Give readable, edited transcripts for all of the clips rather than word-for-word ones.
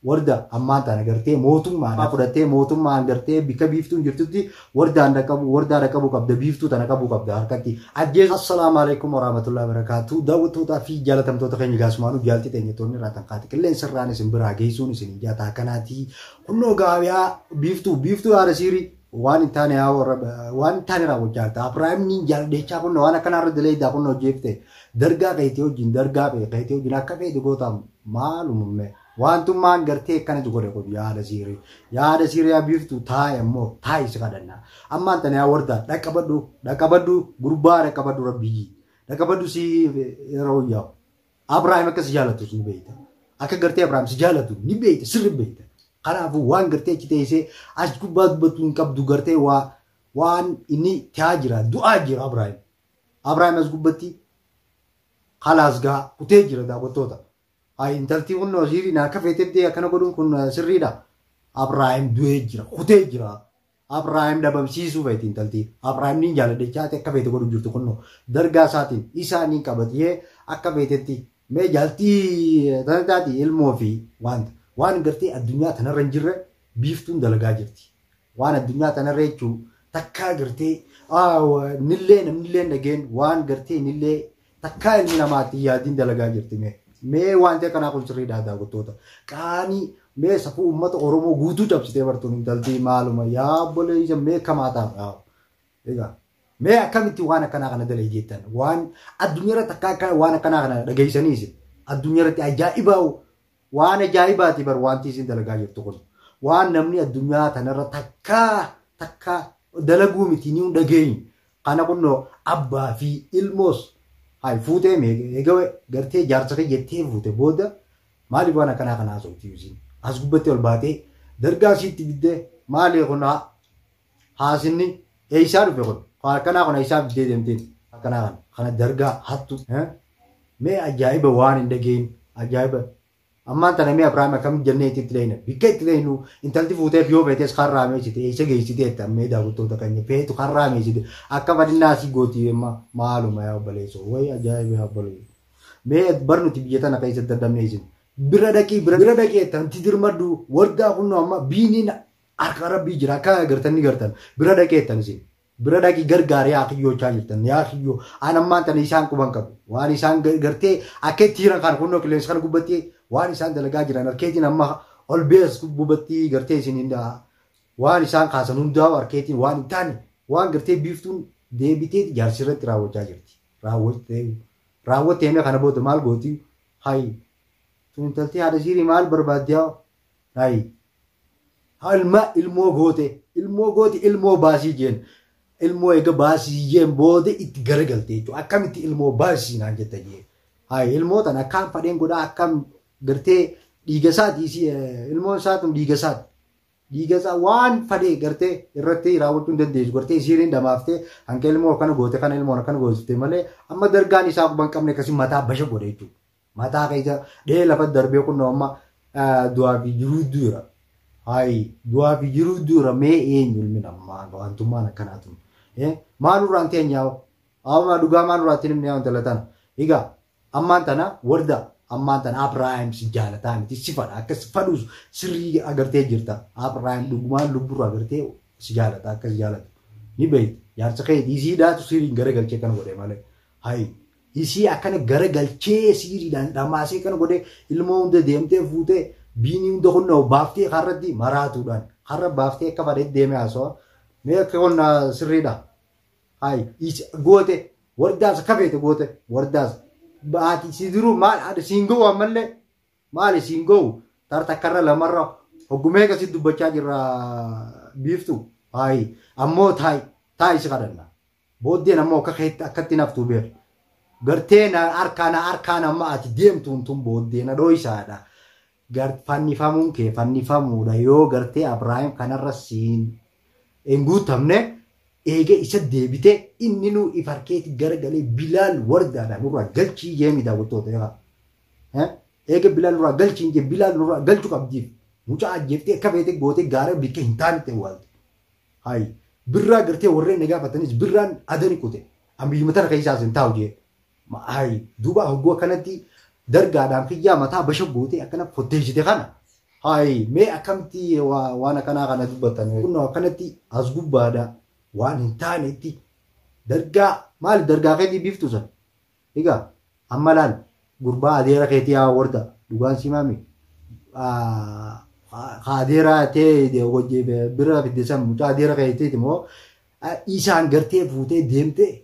Warda ammaan tana gartee mootummaan fudhattee mootummaan gartee bikka biiftuun jirtutti wardaan dhaqabu wardaa dhaqabuu qabda biiftuu tana qabuu qabda harkatti. Ajjees assalaamu alaikum warahmatullahi wabarakatuh. Daawwattootaa fi jaalatamtoota keenya gaasumaanuu jaalti teenyatoonni irraa tan kaate qilleensa irraan isin biraa geessuun isin ijaata akkanaatii. Kunnoo gaabiyaa biiftuu biiftuu haadha siirii waan hin taane waan hin taane raawwachaa jirta. Abiraahimni jaalladhechaa kun waan akkanaa irra daleedaa kun hojjeefte dargaa keetii wajjin dargaa keetii wajjin akka feete gootamu maalumame. Wantummaan gartee akkanatti godhe kun yaada siirii. Yaada siirii biiftuu taa'e immoo taa'i si kadhanna. Ammaan tana yaa wardaa dhaqqabadhu dhaqqabadhu gurbaa dhaqqabadhu rabbiyyi. Dhaqqabadhu si yeroo yaa'u. Abiraahim akka si jaalatu ni beekta. Akka gartee Abiraahim si jaalatu ni beekta sirri beekta. Kanaafuu waan gartee achi teessee as gubbaa dubbattuu hin qabdu gartee waa waan inni ta'aa jira du'aa jira Abiraahim. Abiraahim as gubbatti halaas gaa kutee jira daawwattoota. Hayi intalti kun siiriin akka feetetti akkana godhuun kun sirriidha. Abiraahim du'ee jira kutee jira. Abiraahim dhabamsiisuu feeti intalti. Abiraahim ni jaaladhe chaate akka feete godhu jirtu kunno dargaa isaatiin isaa ni qabatee akka feetetti mee jaaltii tana taati ilmoo fi wanta waan gartee addunyaa tanarra hin jirre biiftuun dalagaa jirti. Waan addunyaa tanarra jechuun takkaa gartee nillee namnillee dhageen waan gartee nillee takkaa ilmi namaatti yaadiin dalagaa jirti mee. Mee wanti akkanaa kun sirriidhaa daawwattoota. Qaanii mee safuu uummata Oromoo guutuu cabsitee bartuun intaltii maaluma yaa obboleessa mee kamaa ta'a. Egaa mee akkamitti waan akkanaa kana dalai jettan waan addunyaarratti akka waan akkanaa kana dhageessaniis addunyaarratti ajaa'ibaa waan ajaa'ibaati bar wanti isin dalagaa jirtu kun waan namni addunyaa tanarra takkaa takkaa dalaguu miti ni dhageenyu kana kunnoo abbaa fi ilmoos hay fuutee mee egaa gartee jaarsa kee jettee fuute booda maaliif waan akkanaa kana haasofti isin as gubbatti ol baatee dargaa isiitti biddee maali kun haasinni eessaa dhufe kun akkanaa kun eessaa biddee deemteen akkanaa kana kana dargaa hattu mee ajaa'iba waan hin dhageenye ajaa'iba ammaan tana mee Abiraam akkam jennee itti leena bikka itti leenu intalti fuuteef yoo feetes karraa meessite eessa geessite jetta mee daawwattoota keenya feetu karraa meessite akka fadhinnaa asii gooti maaluma yaa obboleessoo wayi ajaa'iba yaa obboleessoo mee bar nuti biyya tana keessatti dadhabnee isin bira dhaqii bira dhaqii jettan dirmaddu wardaa kunnoo amma biiniin harka rabbii jira akka agartan ni gartan bira dhaqee jettan isin bira dhaqii gargaar yaa kiyyoochaa jirtan yaa kiyyoo an ammaan tana isaan quban qabu waan isaan gartee akka itti jiran kan kunnoo qilleensa kana gubbatti waan isaan dalagaa jiran harkeetiin amma ol bees gubbatti gartee isin hin waan isaan kaasan hundaa harkeetiin waan hin taane waan gartee biiftuun deebitee jaarsi irratti raawwachaa jirti. Raawwattee raawwattee mee kana booda maal gooti hayi tun intaltii haadha siirii maal barbaaddi hayi ilma ilmoo goote ilmoo goote ilmoo baasii jeen ilmoo eega baasii jeen booda itti garagalte jechuudha akkamitti ilmoo baasii naan jetta jee hayi ilmoo tana akkaan fadheen godhaa akkam gartee dhiiga isaati ilmoon isaa tun dhiiga isaati. Dhiiga isaa waan fadhee gartee irratti raawwachuu hin dandeessu gartee isiin damaaftee hanqa ilmoo akkana goote kana ilmoon akkana goosifte malee amma dargaan isaa quban qabne akkasii mataa basha godhe jechuudha. Mataa keessa dhee lafa darbee kun amma du'aa fi jiruu jira. Hayi du'aa fi jiruu jira mee eenyu ilmi namaa wantummaan akkanaa tun. Maalurraan teenyaa amma dhugaa maalurraa ittiin himne intala tana. Egaa ammaan tana warda ammaan tana Abiraahim si jaalataa miti si fadha akkas fadhuus sirrii agartee jirta. Abiraahim dhugumaan lubburraa agartee si jaalata akkas jaalatu. Ni beekti jaarsa kee isiidhaatu sirriin garagalchee kana godhe malee. Hayi isii akkana garagalchee siriidhaan dhamaasee kana godhe ilmoo hunda deemtee fuutee biinii hunda kunna baaftee harratti maraatuudhaan harra baaftee akka fadhetti deemee haasawaa. Mee akka qonna sirriidha. Hayi goote wardaas akka feete goote wardaas. Baati si duruu maal haadha siin ga'u ammallee maali siin ga'u tartakkarra lamarra hoggumee akkasii dubbachaa jirra biiftu. Hayi ammoo taayi taayi si kadhanna. Booddeen ammoo akka keetti akkatti naftuu beeku. Gartee na harkaan harkaan amma ati deemtuun tun booddee na dhooysaadha. Fannifamuun kee fannifamuudha yoo gartee Abiraahim kanarra siin hin guutamne eega isa deebite inni nu if harkeetti garagalee Bilaal wardaadha nurraa galchii jeemi daawwattoota egaa. Eega Bilaal nurraa galchii jee Bilaal nurraa galchuu qabdiif mucaa ajjeeftee akka feete gootee gaara bikka hin taanetti awwaalte. Hayi birraa gartee warreen na gaafatanis birraan adani kute ambiyyuma tana keessaas hin taa'u jee. Hayi duuba hogguu akkanatti dargaadhaan kiyyaa mataa basha gootee akkana fotteessite kana. Hayi mee akkamti waan akkanaa kana dubbatan? Kunoo akkanatti as gubbaadha waan hin taanetti dargaa maali dargaa keetii biiftu san? Egaa amma laal gurbaa adeera keetii haa warda dhugaan simaami. Adeera tee bira fidde san mucaa adeera keetiiti moo isaan gartee fuutee deemtee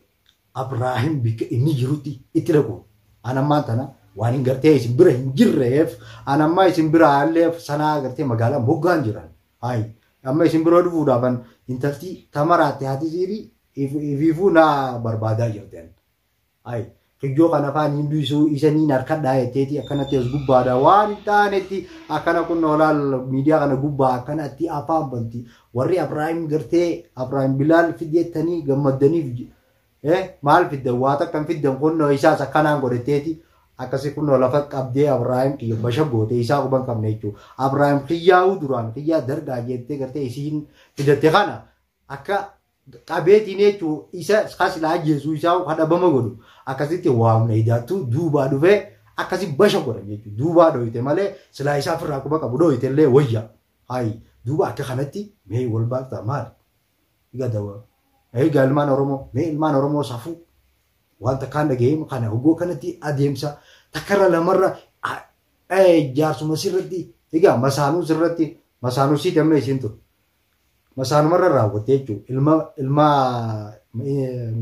Abraahim bikka inni jirutti itti dhaqu. Anammaan tana waan hin gartee isin bira hin jirreef anammaa isin bira illee sanaa gartee magaalaa moggaan jiran. Hayi amma isin bira dhufuudhaaf intalti tamaraatte haati siirii ifiifuu naa barbaadaa jirten. Hayi kiyyoo kana afaan hin duisuu isaniin harkadhaa jetteeti akkanatti as gubbaadha waan hin taanetti akkana kun olaal miidiyaa kana gubbaa akkanatti afaan banti. Warri Abraahim gartee Abraahim Bilaal fideettanii gammaddaniif maal fiddan waa takka hin fiddan kunnoo isaas akkanaan godhatteeti akkasi kunnoo lafa qabdee Abraahim kiyya basha goote isaa quban qabne jechuudha. Abraahim kiyyaa'uu duraan kiyyaa dargaa jettee gartee isiin fidatte kana akka qabeetiin jechuun isa kasilaa ajjeesuu isaa kadhabama godhu akkasitti waamna idaattu duubaa dhufee akkasi basha godhan jechuudha. Duubaa dhoyite malee silaa isaa ofirraa quba qabu dhoyite illee wayya. Hayi duuba akka kanatti mee wal baaftaa maali? Egaa dawa. Egaa ilmaan Oromoo mee ilmaan Oromoo safuu wanta kaan dhaga'eemu kana hoggoo kanatti adeemsa takkarra lamarra jaarsuma sirratti egaa masaanuu sirratti masaanuu siiti amma isiin tun masaanumarra raawwatte jechuudha ilma ilma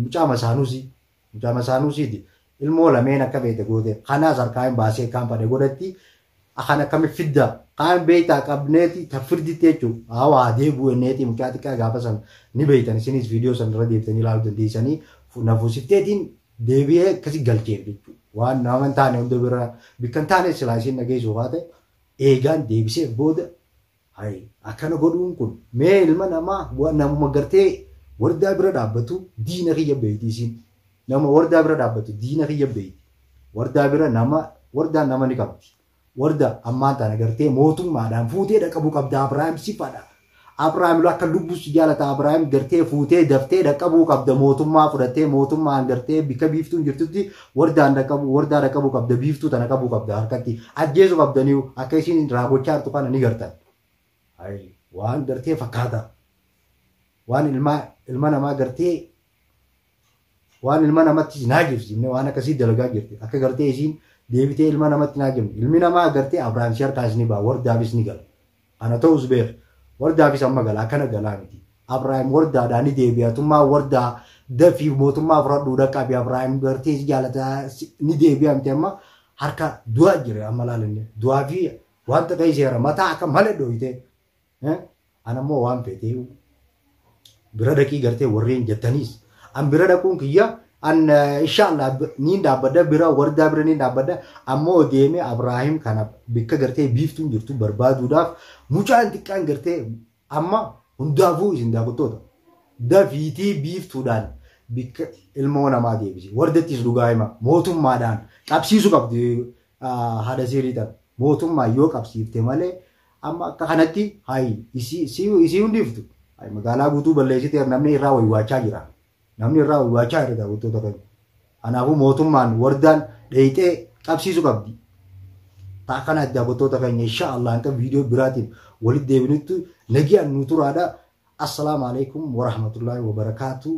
mucaa masaanuusi mucaa masaanuusiiti ilmoo lameen akka beekte goote kanaas harkaa hin baasee kaan fadhe godhatti akan akkami fidda kaan beektaa qabneeti ta firditti jechuudha haa deebi'u enneeti mucaa xiqqaa gaafa san ni beektan isinis viidiyoo san irra deebitanii ilaaluu dandeessanii nafuusifteetiin deebi'ee akkasi galcheef jechuudha. Waan nama hin taane hunda bira bikka hin taane silaa isiin dhageessu baate eegaan deebiseef booda hayi akkana godhuun kun mee ilma namaa namuma gartee wardaa bira dhaabbatu diina kiyya beeyti isiin nama wardaa bira dhaabbatu diina kiyya beeyti wardaa bira nama wardaan nama ni qabdi. Warda ammaan tana gartee mootummaadhaan fuutee dhaqabuu qabda Abrahaam sifaadha. Abrahaam akka lubbus jaalata Abrahaam gartee fuutee daftee dhaqabuu qabda mootummaa fudhattee mootummaan gartee bikka biiftuun jirtutti wardaan dhaqabuu wardaa dhaqabuu qabda biiftuu tana qabuu qabda harkatti ajjeesuu qabdanii akka isiin raawwachaa jirtu kana ni gartan. Waan gartee fakkaata. Waan ilma namaa gartee waan ilma namatti naajibsiifne waan akkasii dalagaa jirti akka gartee isiin deebitee ilma namatti naajibne ilmi namaa gartee Abrahaam si harkaas ni ba'a wardaafis ni gala. Kana ta'us beek wardaafis amma gala akkana galaa miti. Abrahaam wardaadhaan ni deebi'a tummaa wardaa dafii mootummaa fudhadhuu dhaqqabi Abrahaam gartee si jaalata ni deebi'a miti amma harka du'aa jira amma laalinne du'aa fi wanta ta'e seera mataa akka malee dhoyite. Anammoo waan feetee bira dhaqii gartee warreen jettaniis an bira dhaquun kiyya an inshallah niin dhaabbadha bira wardaa bira niin dhaabbadha ammoo deemee Abrahaam kana bikka gartee biiftuun jirtu barbaaduudhaaf mucaan xiqqaan gartee amma hundaafuu isin daawwattoota dafiitii biiftuudhaan bikka ilmoo namaa deebisi wardattis dhugaa hima mootummaadhaan qabsiisuu qabdi haadha siirii tan mootummaa yoo qabsiifte malee amma akka kanatti hayi isii hundiiftu magaalaa guutuu balleessiteef namni irraa waywaachaa jira. Namni irraa waywaachaa jira daawwattoota keenya. Kanaafuu mootummaan wardaan dheeyxee qabsiisuu qabdi. Ta'a kana daawwattoota keenya insha Allah hanga viidiyoo biraatiin walitti deebinutti nagaan nu turaadha. Assalaamu alaikum warahmatullahi wabarakaatu.